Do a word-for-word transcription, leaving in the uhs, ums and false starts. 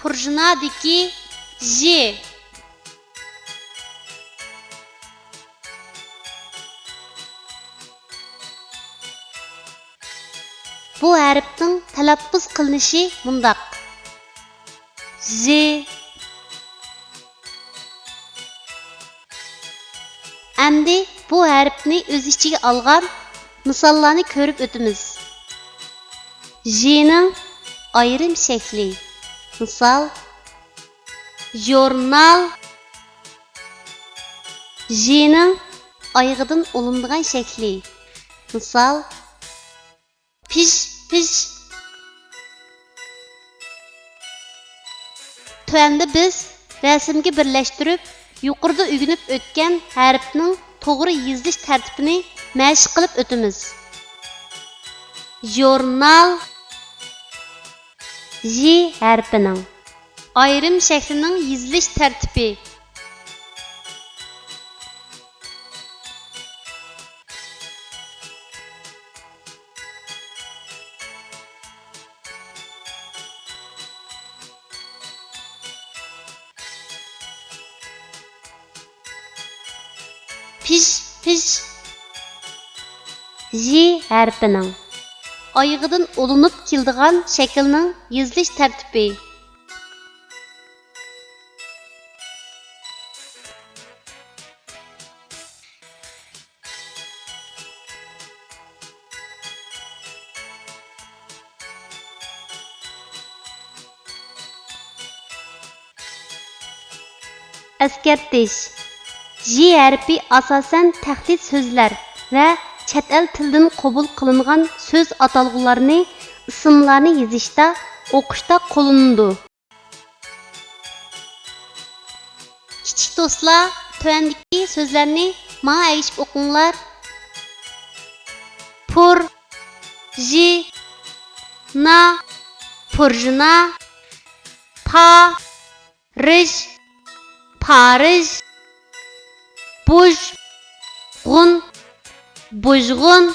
پۇرژىنادىكى ژ. بۇ ھەرپنىڭ تەلەپپۇز قىلىنىشى مۇنداق: ژ. ئەمدى بۇ ھەرپنى ئۆز ئىچىگە ئالغان مىساللارنى كۆرۈپ ئۆتىمىز. ژنىڭ ئايرىم شەكلى. مىسال، ژۇرنال. ژنىڭ ئايىغىدىن ئۇلىنىدىغان شەكلى. مىسال، پىژ، پىژ. تۆۋەندە بىز رەسىمگە بىرلەشتۈرۈپ، يۇقىرىدا ئۆگىنىپ ئۆتكەن ھەرپنىڭ توغرا يېزىلىش تەرتىپىنى مەشىق قىلىپ ئۆتىمىز. ژۇرنال. ژ ھەرپىنىڭ ئايرىم شەكلىنىڭ يېزىلىش تەرتىپى. پىژ، پىژ. ژ ھەرپىنىڭ ئايىغىدىن ئۇلىنىپ كېلىدىغان شەكىلنىڭ يېزىلىش تەرتىپى. ئەسكەرتىش: ژ ھەرپى ئاساسەن تەھدىت سۆزلەر ۋە چەت ئەل تىلىدىن قوبۇل قىلىنغان سۆز ئاتالغۇلارنى، ئىسىملارنى يېزىشتا، ئوقۇشتا قوللىنىلىدۇ. كىچىك دوستلار، تۆۋەندىكى سۆزلەرنى ماڭا ئەگىشىپ ئوقۇڭلار. پۇر، ژ، نا، پۇرژىنا. پا، رىژ، پارىژ. بۇژ، غۇن، بۇژغۇن.